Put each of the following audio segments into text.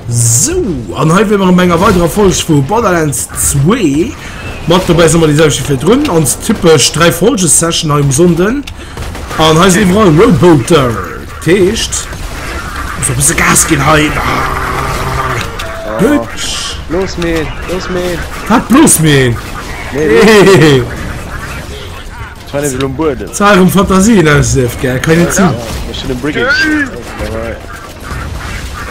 Sou, an hei wier mer an enger weiderer Folg vu Borderlands 2. Mat dobäi si mer déi selwecht wéi virdrun, ons typesch 3 Folge-Session hei um Sonnden. An hei sinn iwwerall Roboter. Dat heescht, muss e bësse Gas ginn hei. Bitch. Looss mir, looss mir. Wat looss mir? Nee. Ech war nämlech elo um Buedem. Zar erëm Fantasien auslieft, gell? Kann net sinn. Ech hunn e Brick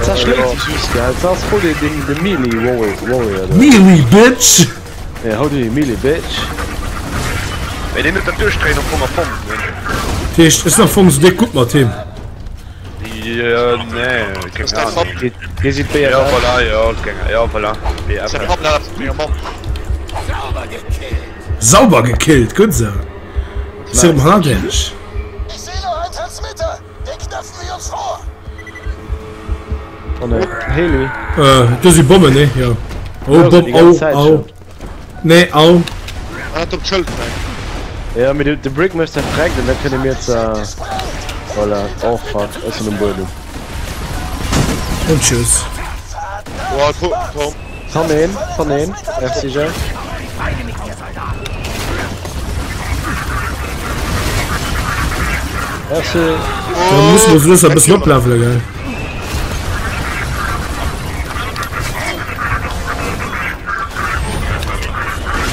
Zerschléit sech just, gell? Dat ass voll den de Melee Warrior do. Melee Bitch! Ja, hou du Melee Bitch. Mee deen huet dat Duerchdréien am Fong erfonnt, ne? Dat heescht, ech sinn am Fong sou déck gutt mat him. Jo, nee, keng Ahnung. Hie si BFF. Ja, voilà, jo, keng, ja, voilà, BFF. Sauber gekillt, gutt esou. Sinn erëm hannert iech. Oh nee, Heli. Äh, do si Bommen, nee, jo. Oh, Bomm, au, au. Nee, au. Ja, mee de Brick mécht säi Freck an da kënne mir ze. Voilà, oh fuck, ech sinn um Buedem. Und tschüss. Fann een, fann een. Merci Jeff. Merci. Da musse mer sou e bëssen oplevelen, gell?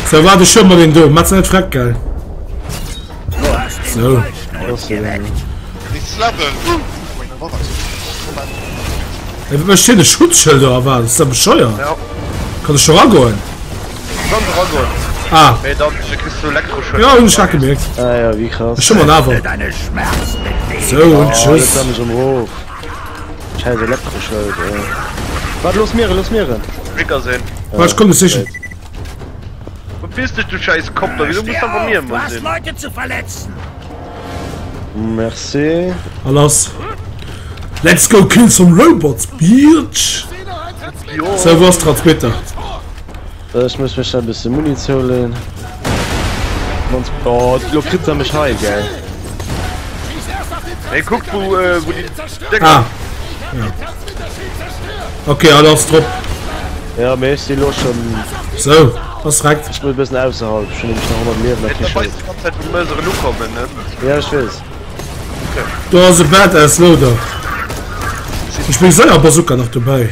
Sou, waart, ech huele mer deen do. Maach se net freck, gell? Sou. Ey, wat mécht hien? E Schutzschëld oder wat? Ass dat bescheuert? Kann ech do ragoen? Kann ragoen. Ah. Mee dann kriss du Elektroschëld. Ja, hunn ech grad gemierkt. Ah ja, wéi krass. Ech hu mer awer. Sou, und tschüss. Scheiß Elektroschëld, ey. Wart, looss mieren, looss mieren. Ricker sinn. Wart, ech komm dech sichen. Verpiss dech, du scheiß Kopter, wieso muss da bei mir immer sinn? Merci. A lass. Let's go kill some robots, bitch! So, wou ass Transmitter? Ech muss mech e bësse Muni zouleen. Oh, lo kritt se mech hei, gell? Hey, kuck, wou, äh, wou déi Dénger. Ah. Ja. Okay, a lass drop. Ja, mee ech si lo schonn. So, ass direkt. Ech muss e bëssen ausserhalb. Ech hunn nämlech nach 100 Liewen a kee Schëld. Déi ganze Zäit, wou Möseren ukommen, ne? Ja, ech weess. Do ass e Badass Loader. Ech bring séier Bazooka nach dobäi.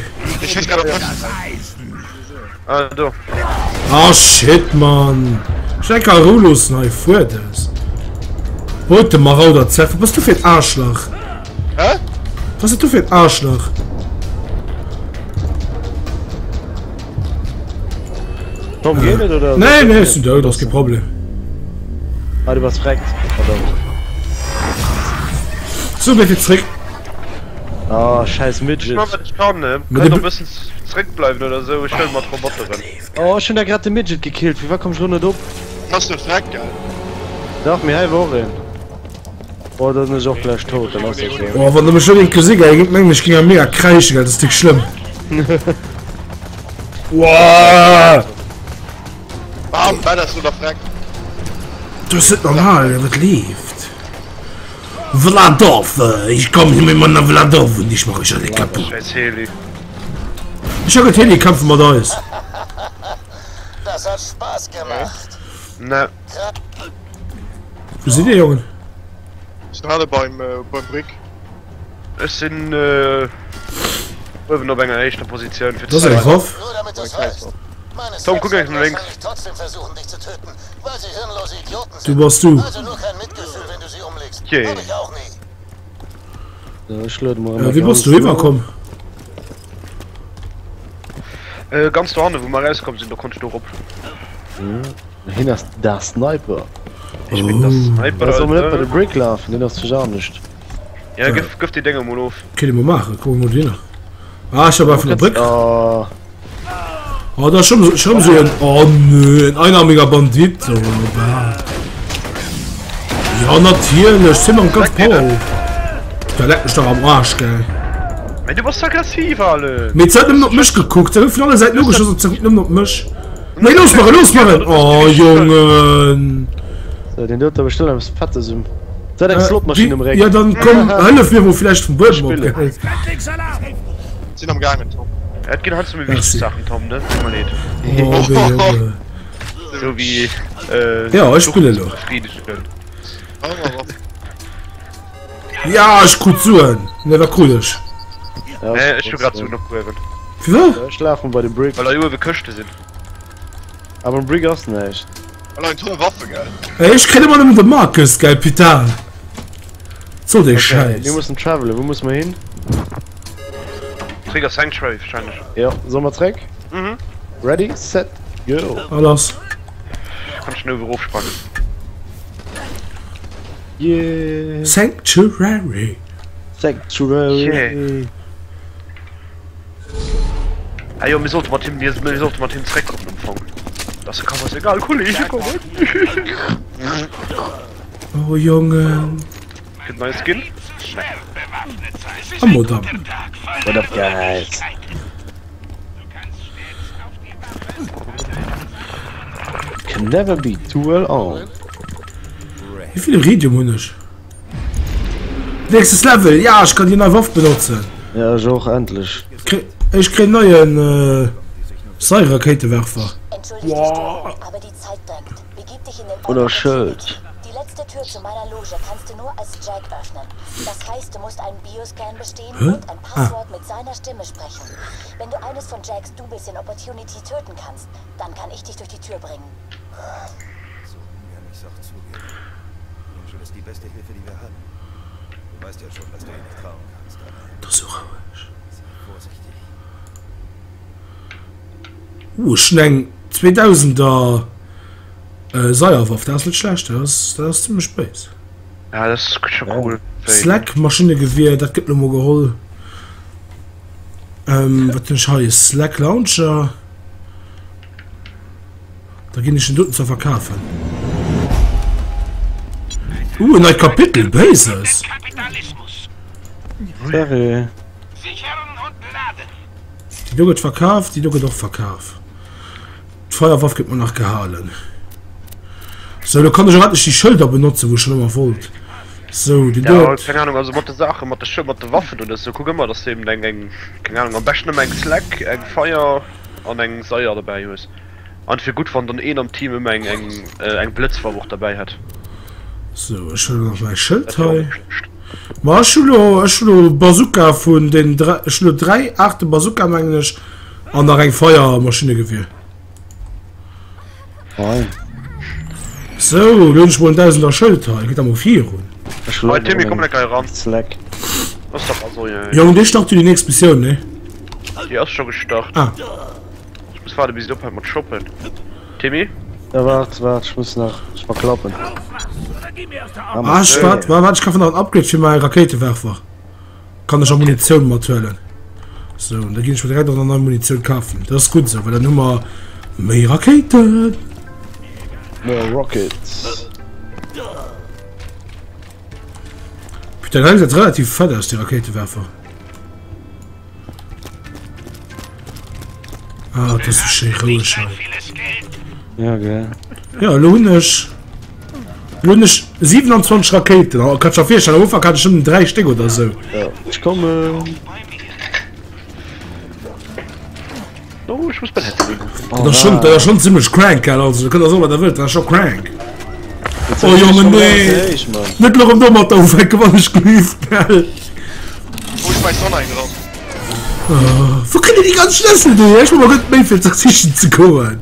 Ah, do. Ah shit man. Ech enker a Rou loossen hei fuerdes. Holt de Marauder Zerf. Wat bass du fir en Aarschlach? Hä? Was bass du fir en Aarschlach? Tom, geet et oder? Nee, nee, ech sinn dout, ass kee Problem. Ah, du bass freckt. Verdammt. So, mir fir zréck. Ah, scheiß Midget. Ech man wat ech kann, ne? Mit Könnt dem och bëssen zréckbleiwen oder sou, ech huele mer d'Roboteren. Oh, ech hunn da grad de Midget gekillt, firwat komm ech lo net op? Bass net freck, gell? Dach, mee hei war och een. Oh, da sinn ech och gläich tot, dann ass dat sou. Oh, wann der mech elo géint gesi gell, géint mengen ech géing a mega kräischen, gell, dat ass déck schlëmm. Woah! Bam, badass oder freck? Dat ass net normal, wat leeft? Vladov, ich komm hier mit meiner Vladov und ich mach euch alle kaputt. Scheiß Heli. Ich hab Heli kämpfen mat eis. Das hat Spaß gemacht. Ne. Wo sind ihr Jongen? Sinn alle beim, äh, beim Brick. Ech sinn äh, uewen op enger éischter Positioun fir Das ist eng Waff. Nur damit du's weißt. Meine Tom, guck Snacks nach links. wahrscheinlich trotzdem versuchen, dich zu töten, weil sie hirnlose Idioten Du sind. bass du. Also nur kein Mitgefühl, wenn du sie umlegst. Okay. Hab ich auch nie. So, ech luede mol Äh, wéi bass du iwwer komm? Äh, ganz dohanne wou mer rauskomm sinn, do konnt ech do rop. Hien ass der Sniper. Ich bin der Sniper. Da soll man net bei de Alter. Brick lafen, deen ass vläicht anescht. Ja, gëff, gëff déi Dénger mol of. Kéint ee mol maachen, kucke mol dohinner. Ah, ech hab einfach eine Bréck. Oh, Oh, da ist schon, schon so ein. Oh nö, ein einarmiger Bandit. Oh, bah. Ja, natierlech. Zieh mal ganz Power op. Da leckt mech doch am Arsch, gell. Mee du bass aggressiv, Ale. Mee ze hat nëmmen op mech gekuckt. Ze huet vun alle Säiten ugeschoss an ze kuckt nëmmen op mech. Nee, looss mer en, looss mer en! Oh, Jongen! So, deen dote bestallt eppes Fettes um. Se hat eng Slotmaschinn um Réck. Ja, dann komm, hëllef mir mol vläicht vum Buedem op, gell? Sinn am gaangen, Tom. Et ginn heiansdo méi wichteg Saachen, Tom, ne? Tut mer leed. Oh, wéi, Jonge. Sou wéi, äh, Ja, ech spillen elo. Befriedegen. Ja, ech krut Suen. Ne, wat krut ech? Nee, ech hu grad Suen opgehuewen. Firwat? Ech lafen bei de Brick. Well hei uewe Këschte sinn. Awer um Brick ass näischt. Hei leien Tonne Waffe, gell? Ey, ech kréien ëmmer nëmmen de Marcus, gell, putain. Wat soll dee Okay, Schäiss? mir mussen travelen. Wou musse mer hin? Zréck a Sanctuary wahrscheinlech. Jo, solle mer zréck? Mhm. Ready, set, go! A lass. Kann ech den uewe rofsprangen? Yeah! Sanctuary. Sanctuary! Yeah. Ah jo, mir sollte mat him, mir, mir sollte mat him zréckkommen am Fong. Das kann was egal, Kollege, komm. Oh Jongen. Gëtt neie Skin? Am Modam. What up, guys? Can never be too well armed. Wéi vill Iridium hunn ech? Nächstes Level! Ja, ech kann déi nei Waff benotzen. Ja, ech och, endlech. Ech kréien neien Seilrakéitewerfer. Wow. Oder Schëld. Hä? Ah. Dat ass jo roueg. Uh, ech hunn eng 2000er Seierwaff, dat ass net schlecht, dat ass, dat ass zimmlech béis. Ja, dat ass scho cool. Slack Maschinnegewier, dat gëtt lo mol geholl. Ähm, wat hunn ech hei? Slack Launcher. Da ginn ech den doten zwar verkafen. Uh, en neit Kapitel, Béises! Sorry. Déi do gëtt verkaf, déi do gëtt och verkaf. D'Feierwaff gëtt mer nach gehalen. Sou, lo kann ech och endlech déi Schëlder benotzen, wou ech schon ëmmer wollt. Sou, déi do. Ja, keng Ahnung, also mat de Saachen, mat de Schë, mat de Waffen oder sou, kuck ëmmer, dass de eben eng, eng, keng Ahnung, am beschten ëmmer eng Slack, eng Feier an eng Seier dobäi hues. An et wier gutt, wann dann een am Team ëmmer eng, eng, eng Blëtzwaff och derbäi hätt. Sou, ech huelen nach mäi Schëld hei. Ma ech hu lo, ech hu lo Bazooka vun den 3, ech hu lo 3 Aarte Bazooka, mengen ech, an nach eng Feiermaschinnegewier. Fein. Sou, lo hunn ech mol en Dausender Schëld hei, geet da mol virun. Ech Hei Timmy, komm lecker hei ran. Slack. Ass dach also, ja. Jong, dee start jo déi nächst Missioun, ne? Déi ass scho gestart. Ah. Ech muss waarden bis et ophält mat shoppen. Timmy? Ja waart, waart, ech muss nach, ech verklappen. Ah, ech, waart, waart, ech kafen nach en Upgrade fir mäi Rakéitewerfer. Kann ech och Munitioun mathuelen. Sou, an da ginn ech mir direkt och nach nei Munitioun kafen. Dat ass gutt esou, well dann hu mer méi Rakéiten. More rockets. Putain, dat gesäit relativ fett aus, déi Rakéitewerfer. Ah, dat ass sou schéi roueg hei. Ja, gell. Ja, elo hunn ech... Lo hunn ech 27 Rakéiten. Oh, kannst du dir virstellen, am Ufank hat ech nëmmen 3 Stéck oder sou. Ja, ech kommen. Oh, ech muss bal hetzen. Dat ass schon, dat ass schon zimmlech crank, gell? Also, kënnt der soen, wat der wëllt, dat ass scho crank. Oh, Jongen, nee. Net lo rëm domatter ufänken, wann ech gelift, gell? Wou schmeiss du eng dran? Oh, wou kritt Dir déi ganz Schlëssel déi? Ech hu mer gutt Méi fir ze sichen ze goen.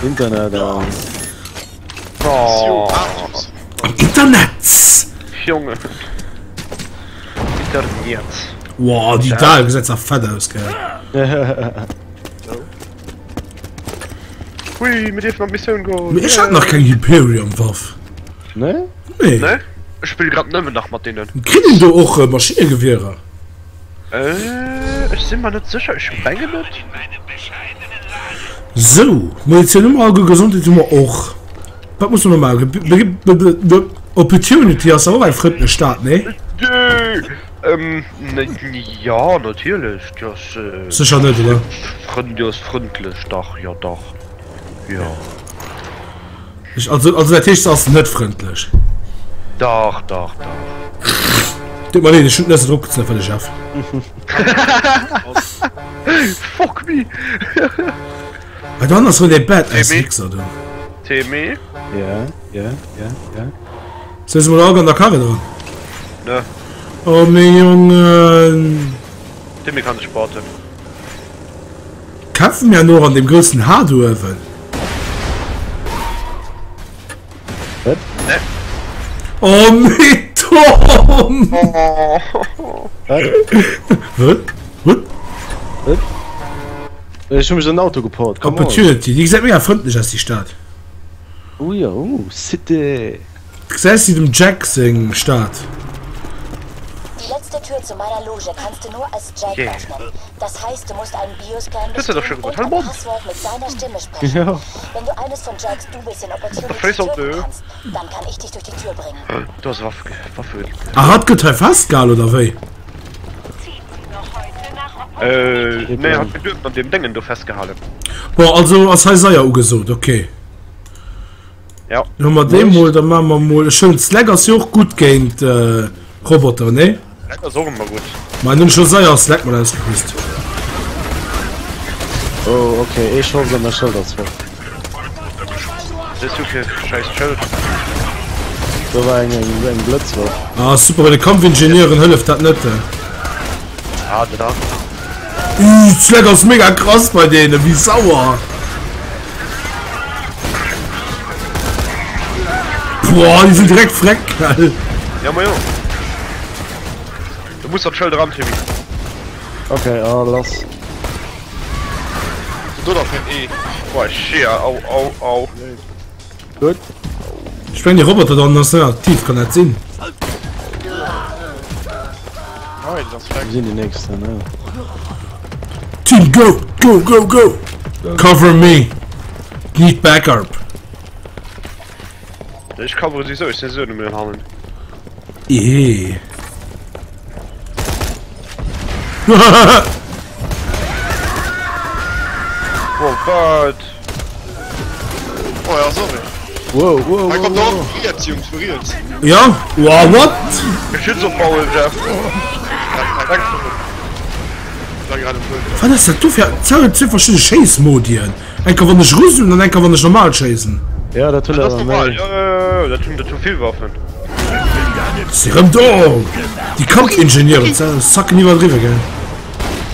Internet an. Oh. Am Internet! Junge. Internet. Wow, déi Dal gesäit zwar fett aus, gell? Hui, mir dierfen an d'Missioun goen. Mee ech hat nach keng Hyperion-Waff. Nee? Nee. Nee? Ech spill grad nëmmen nach mat deenen. Kritt een do och Maschinegewierer? Äh, ech sinn mer net sécher, ech mengen net. Sou, Munitioun hu mer alleguer, Gesondheet hu mer och. Wat musse mer maachen? Opportunity ass dach och eng frëndlech Stad, nee? Ähm, ja, natierlech, déi ass. Sécher net, oder? Frënd, déi ass frëndlech, dach, jo dach. Jo. Ech, also, also dat heescht, se ass net frëndlech. Dach, dach, dach. Tut mer leed, ech hunn d'Nësse drop gezunn, vëlleg Jeff. Fuck me! Ah, dann ass rëm dee Badass Wichser do. Timmy? Ja, ja, ja, ja. Sinn se mol all an der Karre dran? Ne. Oh mee Jongen. Timmy kann sech porten. Kämpfen mir noch an dem groussen Haar do uewen? Wat? Ne. Oh mee Tom! Wat? Wat? Wat? Wat? Ech hu mech an den Auto geport, come on. Opportunity, déi gesäit mega frëndlech aus déi Stad. Oh jo, oh, Cité. Gesäis de dem Jack seng Stad? Die letzte Tür zu meiner Loge kannst du nur als Jack Yeah. öffnen. Das heißt, du musst einen Bioscan Das ist doch bestehen schon und total ein bunt. Passwort mit seiner Stimme sprechen. Ja. Wenn du eines von Jacks Doubles in Opportunity face auf töten der- kannst, dann kann ich dich durch die Tür bringen. Du ass Waff, Waffe. Ah, hatt gëtt hei festgehal oder wéi? Äh, nee, hat gëtt an dem Dengen do festgehalen. Bon, also ass hei Seier ugesot, okay. Ja. Dann hu mer dee mol, da maache mer mol e schönt Slack ass jo och gutt géint Roboter, nee? Slack ass och ëmmer gutt. Ma hunn scho seier Slack mol ausgerüst. Oh, okay, ee Schoss an der Schëld ass fort. Sës du fir scheiß Schëld? Do war eng eng eng Blëtzwaff. Ah super, bei de Kampfingenieuren hëlleft dat net. Ah, da. Ih, d'Slack ass mega krass bei deenen, wéi sauer. Boah, déi sinn direkt freck, gell? Ja, ma jo. Du muss dat Schëld ran, Timmy. Okay, ah, lass. Du do nach en E. Boah, shit, au, au, au. Gutt. Ech mengen, déi Roboter dann ass net aktiv, kann dat sinn? Nein, das Wo sinn déi nächst dann, ne? Team go! Go, go, go! Cover me! Need backup! Ech covere si sou, ech sinn sou nëmmen hannen. Ehe. Oh, wat? Oh ja, sorry. Wow, wow, Hei wow, kommt noch wow. riets, Jungs, vu riets. Ja? Wow, what? Geschütz opbauen, Jeff. War gerade um Buedem. Wat ass dat do fir zwou verschidde Schéissmodien? Enker wann ech ruzoomen an enker wann ech normal schéissen. Ja, dat hunn Dat ass awer normal, méi. jo, jo, jo, dat hunn, dat hu vill Waffen. Si rëm do! Déi Kampfingenieuren sacken iwwerdriwwe, gell?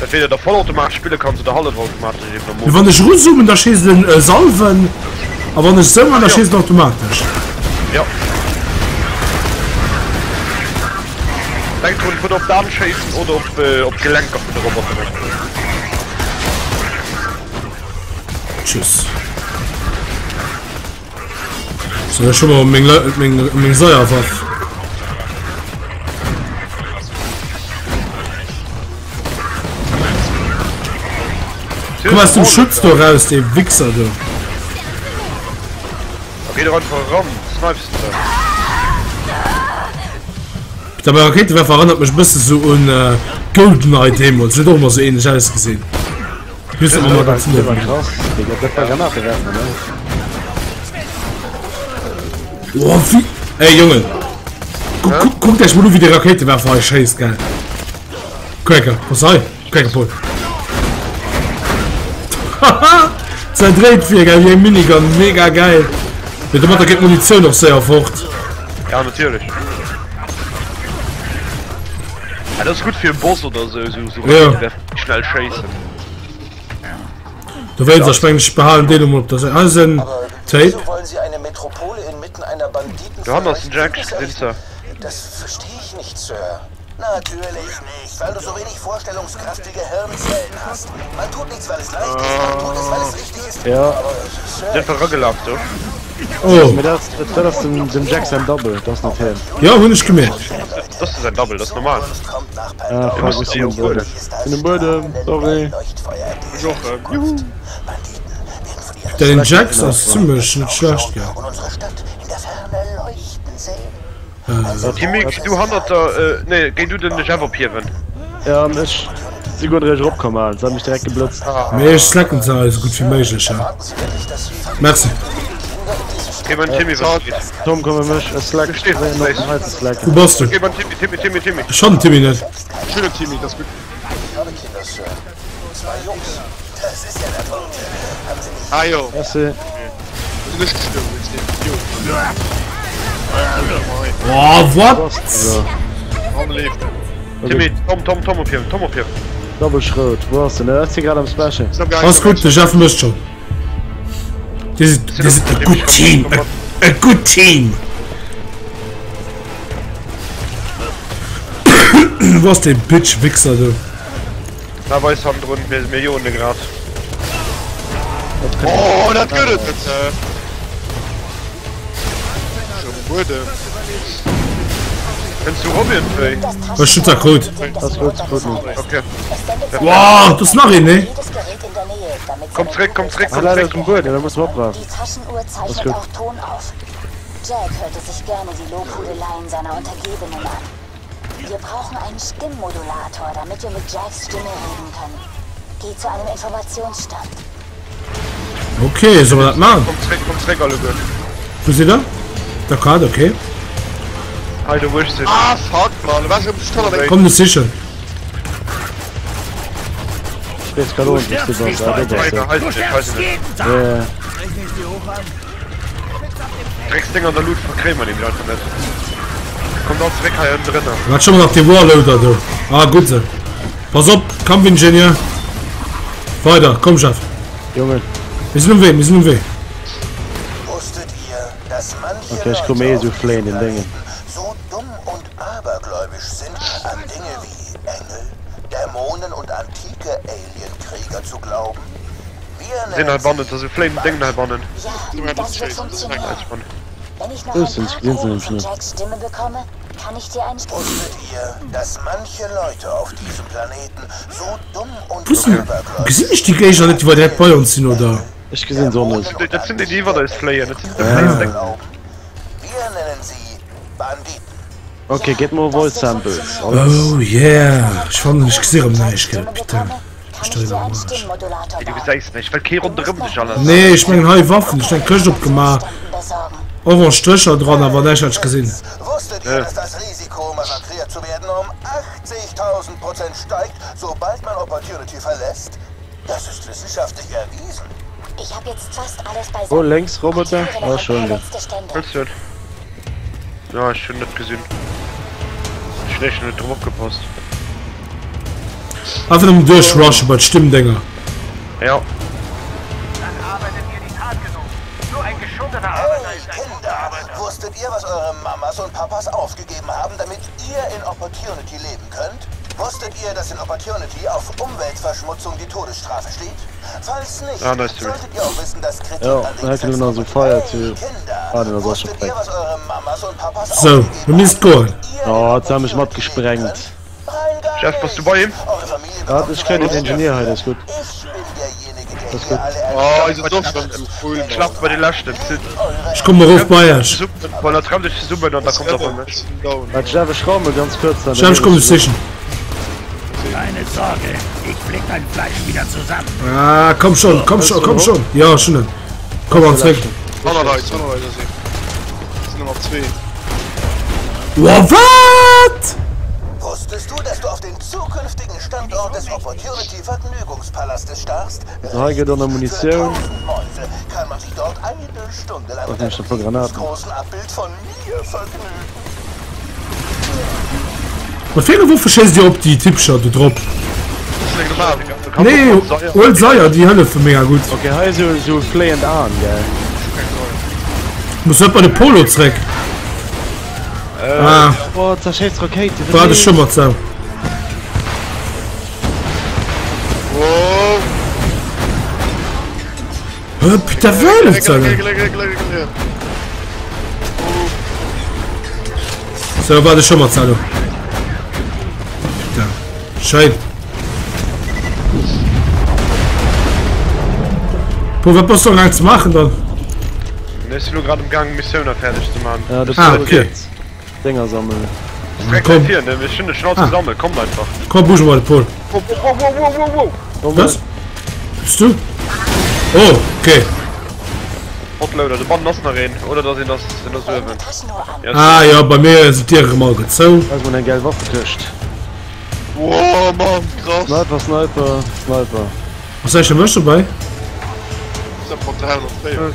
Entweder der vollautomatesch spille kanns oder hallefautomatesch eben am Mee wann ech ruzoomen, da schéisst en Salven, a wann ech sou man, da schéisst en automatesch. Jo. Denk drun, entweder op d'Aen schéissen oder op op d'Gelenker vun de Roboteren. Tschüss. So, ech hu mer meng meng meng Seierwaff. Komm aus dem Schutz do raus, dee Wichser do. Geh doch einfach ran, snipes de. Dabei Rakéitewerfer erënnert mech bësse sou un Goldeneye deemools, huet och ëmmer sou ähnlech ausgesinn. Just ëmmer mat Dat war krass, Digga, dat war Granatewerfer, ne? Oh, wie... Ey, Jongen! Guck, guck, guckt euch mal an, wie der Raketenwerfer hei schéisst, gell? Guck, pass hei. Guck, Paul. Haha! Zerdréit fir, gell, wéi eng Minigun. Mega geil. Mee domatter geet d'Munitioun och séier fort. Ja, natierlech. Ja, dat ass gutt fir e Boss oder sou, sou, sou Ja. Raketenwerfer, déi schnell schéissen. Du wéinst, ech mengen, ech behalen deen emol op der Säit. Hei ass en Aber Tape. wieso wollen Sie eine Metropole inmitten einer Banditen Du ass den Jack, gesinn se. Das verstehe ich nicht, Sir. Natürlich nicht, weil du so wenig Vorstellungskraft wie Gehirnzellen hast. Man tut nichts, weil es leicht ist, man tut es, weil es richtig ist. Ja. Aber, Sir, Sinn verragelaf do. Oh, Mee dat, dat ass dem, dem Jack sein Double, dat ass net hien. ja, hunn ech gemierkt. Dat ass säin Double, dat ass normal. Zukunft kommt nach Ah, Pandora. fuck, muss ech sie sinn um och Buedem. huelen. Die ist als Sinn um Buedem, strahlende sorry. Leuchtfeuer in dieser Joche, Zukunft. Banditen werden von ihren Den Jax ass zimmlech net schlecht, gell? und unsere Stadt in der Ferne leuchten sehen. Timmy, du hannert der, nee, géi du den Jeff ophiewen. Ja, ech. Si guer net eréischt eropkomm, al. Se hat mech direkt geblëtzt. Mee ech slacken se hei esou gutt wéi méiglech, ja. Merci. Geh beim Timmy, was geht? Tom, komm bei mech. Ech slack. Ech probieren op hei ze slacken. Wou bass du? Geh beim Timmy, Timmy, Timmy, Timmy. Ech han den Timmy net. Ech hunn den Timmy, dat ass gutt. Ah jo. Merci. Do sinn ech gestuerwen wéinst deem Idiot. Oh, what? Mann leeft. Timmy, Tom, Tom, Tom op hiem, Tom op hiem. Doppel Schrout, wou ass den? Ech si grad am Smashen. Ass gutt, de Jeff mécht schon. Dir sidd, dir sidd e gutt Team, e gutt Team. Wou ass dee Bitch Wichser do? Na weis hannendrun, mir mir joen de grad. Oh, dat gëtt et net! Schon um Buedem. Kënns du rop iergendwéi? Ech hunn zwar krut. Ass gutt, krut net. Okay. Wow, do ass nach een, nee? Komm zréck, komm zréck, Ah, komm leider zréck! ass um Buedem, da muss mer oppassen. Die Taschenuhr Ass zeichnet gutt. auch Ton auf. Jack hörte sich gerne die Lobhudeleien seiner Untergebenen an. Wir brauchen einen Stimmmodulator, damit wir mit Jacks Stimme reden können. Geh zu einem Informationsstand. Okay, soll mer dat maachen? Komm zréck, komm zréck alleguer. Wou sidd der? Der Kart, okay. Hei do wou ech sinn. Ah fuck man, da war ech op de Stock. Komm, du sichern. Ich wees grad och net, wous du bass. Ah, do bass du. Hei sinn ech, hei sinn ech. Yeah. Drecksdéng an der Luut verkréie mer nämlech einfach net. Kommt all zeréck hei ënnendrënner. Wat schon nach de Warloader do. Ah gutt sou. Pass op, Kampfingenieur. Weider, komm Jeff. Jongen. Mir sinn um Wee, mir sinn um Wee. Wusstet ihr, dass manche Okay, ech komme eh Leute sou auf fléien diesem den Déngen. Planeten so dumm und abergläubisch sind, an Dinge wie Engel, Dämonen und antike Alien-Krieger zu glauben? Sinn heibannen, da si fléien Déngen heibannen. Ja, das wird funktionieren. Wenn ich noch Wo ein sind paar sie? Sind sie Proben nämlich von nicht. Jacks Stimme bekomme, kann ich dir einen Wusstet ihr, dass manche Leute auf diesem Planeten so dumm und Wou sinn, abergläubisch gesinn ech déi Géigner net, déi wei direkt bei ons sinn, oder? Ech gesinn se och net. Dat sinn déi, déi iwwert eis fléien. Dat sinn déi fléien Déngen. glauben? Wir nennen sie Banditen. Okay, gib mer Voice Samples. Alles. Oh yeah, ech fannen ech gesi rem näischt, gell, putain. Du gesäis näischt, well kee ronderëm dech alles. Nee, ech mengen hei Waffen, ech hu eng Këscht opgemaach, orange Strécher dran, awer näischt hat ech gesinn. Wusstet ihr, dass das Risiko, massakriert zu werden, um 80.000 Prozent steigt, sobald man Opportunity verlässt? Das ist wissenschaftlich erwiesen. Ich hab jetzt fast alles beisammen. Oh, lénks Roboter. Aktiviere Oh, schön. noch ein paar letzte Stände. Wëlls du et? Ja, ech hunn net gesinn. Ech hunn echt net drop opgepasst. Einfach nëmmen duerchrushen bei d'Stimmdénger. Ja. Hey Kinder, wusstet ihr, was eure Mamas und Papas aufgegeben haben, damit ihr in Opportunity leben könnt? Wusstet ihr, dass in Opportunity auf Umweltverschmutzung die Todesstrafe steht? Falls nicht, Ah, nice to meet. solltet ihr auch wissen, dass Kritik Ja, an den dann hätte Gesetzen noch so Feuer Hey zu. Kinder, Ah, den ass och schon wusstet ihr, weg. was eure Mamas und Papas So, aufgegeben wir misst haben, goen. damit ihr in Oh, jetzt haben mich Opportunity mat leben gesprengt. könnt? Rein gar Jeff, bass du bei him? nicht. Eure Familie Ah, bekommt ich sogar kenn den Geld Ingenieur dafür. heute, ist gut. Ich bin derjenige, der Das ist hier gut. alle Oh, erschafft. ist doch schon zu früh, Mann. Schlappt bei den leschten. Ech kommen erof bei iech. Voilà, treff dech zesummen an da kommt der bei mech. Down. Warte, Jeff, ech raume ganz kurz dann. Jeff, ech kommen dech sichen. Keine Sorge, ich flick dein Fleisch wieder zusammen. Ah, komm schon, komm schon, komm schon. Ja, schon net. Komm an zréck. Hannert eis, hannert eis ass een. Sinn nëmmer zwee. Wow, wat? Wusstest du, dass du auf den zukünftigen Standort des Opportunity Vergnügungspalastes starrst? So, hei gëtt och nach Munitioun. Für 1000 Mäuse kann man sich dort eine Stunde lang Och mit nicht einem schon voll Granaten. lebensgroßen Abbild von mir vergnügen. Mat wéi enge Woffe schéisst Dir op déi Typcher do drop? Nee, huel Seier, déi hëllefe mega gutt. Ok, hei esou esou fléiend Aen, gell? Muss net bei de Polo zréck. Ah. Oh, zerschéisst Rakéiten. Waart, ech schëmmert sou. Hä, putain, wéi hëlleft se denn? Sou, waart, ech schëmmert sou. Putain, schéin. Puh, wat bass du am Gaang ze maachen dann? Ech sinn lo grad am Gaang Missiouner fäerdeg ze man. Ja, du Ah, okay. Dinger sammeln. Komm. Vir, ne? Ech hunn de schon alles gesammelt, kommt einfach. Komm, bouge mal, Paul. Wow, wow, wow, wow, wow, wow. Was? Bist du? Oh, okay. Hotloader, do bannen ass nach een, oder da sinn ass sinn ass uewen. Ja, ah ja, bei mir sind d'Diere mal gezou. Da ass mol eng geil Waffekëscht. Wow, Mann, krass. Sniper, Sniper, Sniper. Ass eigentlich der Mësch dobäi? Sind von 304.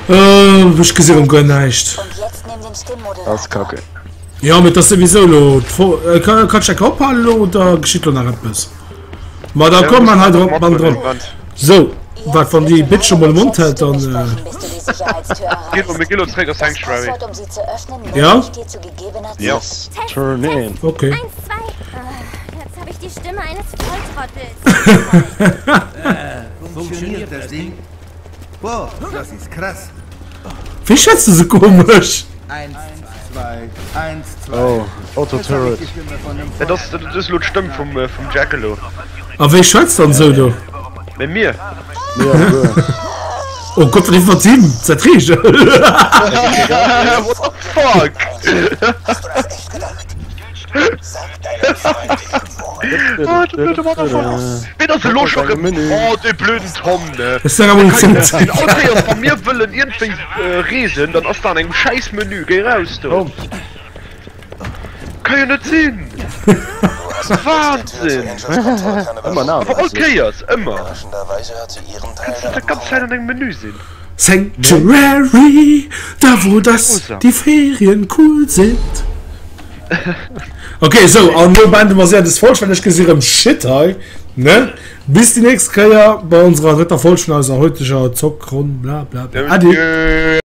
Äh, ech gesi rem guer näischt. Das kacke. Ja, mit das sowieso lo. Äh, kann, kann ich ophalen lo oder geschitt lo nach etwas? Ma da kommt man halt drop, man dran. So, wat wann die Bitch schon mal Mund hält, dann. Äh, ja? Ja. Turn in. Okay. Eins, zwei. Jetzt habe ich die Stimme eines Volltrottels. Funktioniert das Ding? Wow, das ist krass. Wéi schwätzt du sou komesch? 1, 2, 1, 2. Oh, Auto Turret. Dat ass dat ass elo d'Stëmm vum vum Jack elo. A wéi schwätzt dann sou do? Mee mir. Oh Gott, wat iwwer him? Dat Reegel. What the fuck? Hast du das echt gedacht? Sag deinen Freunden. Ah, du blöde Motherfucker. Ween ass elo scho rëm? Oh, dee blöden Tom, ne? Ech sag awer Wenn all Kéiers wa mir wëllen iergendwéi reesen, dann ass da an engem schäiss Menü. Géi raus do! Ka jo net sinn! Wahnsinn! Awer all Kéiers, ëmmer! Kanns net dat ganz Zäit an engem Menü sinn. Sanctuary, da wo das die Ferien cool sind. Okay, so an lo beende mer séier des Folg, well ech gesi rëm Shit hei, ne? Bis déi nächst Kéier bei onserer drëtter Folg vun eiser heuteger Zockronn, bla bla bla. Ade.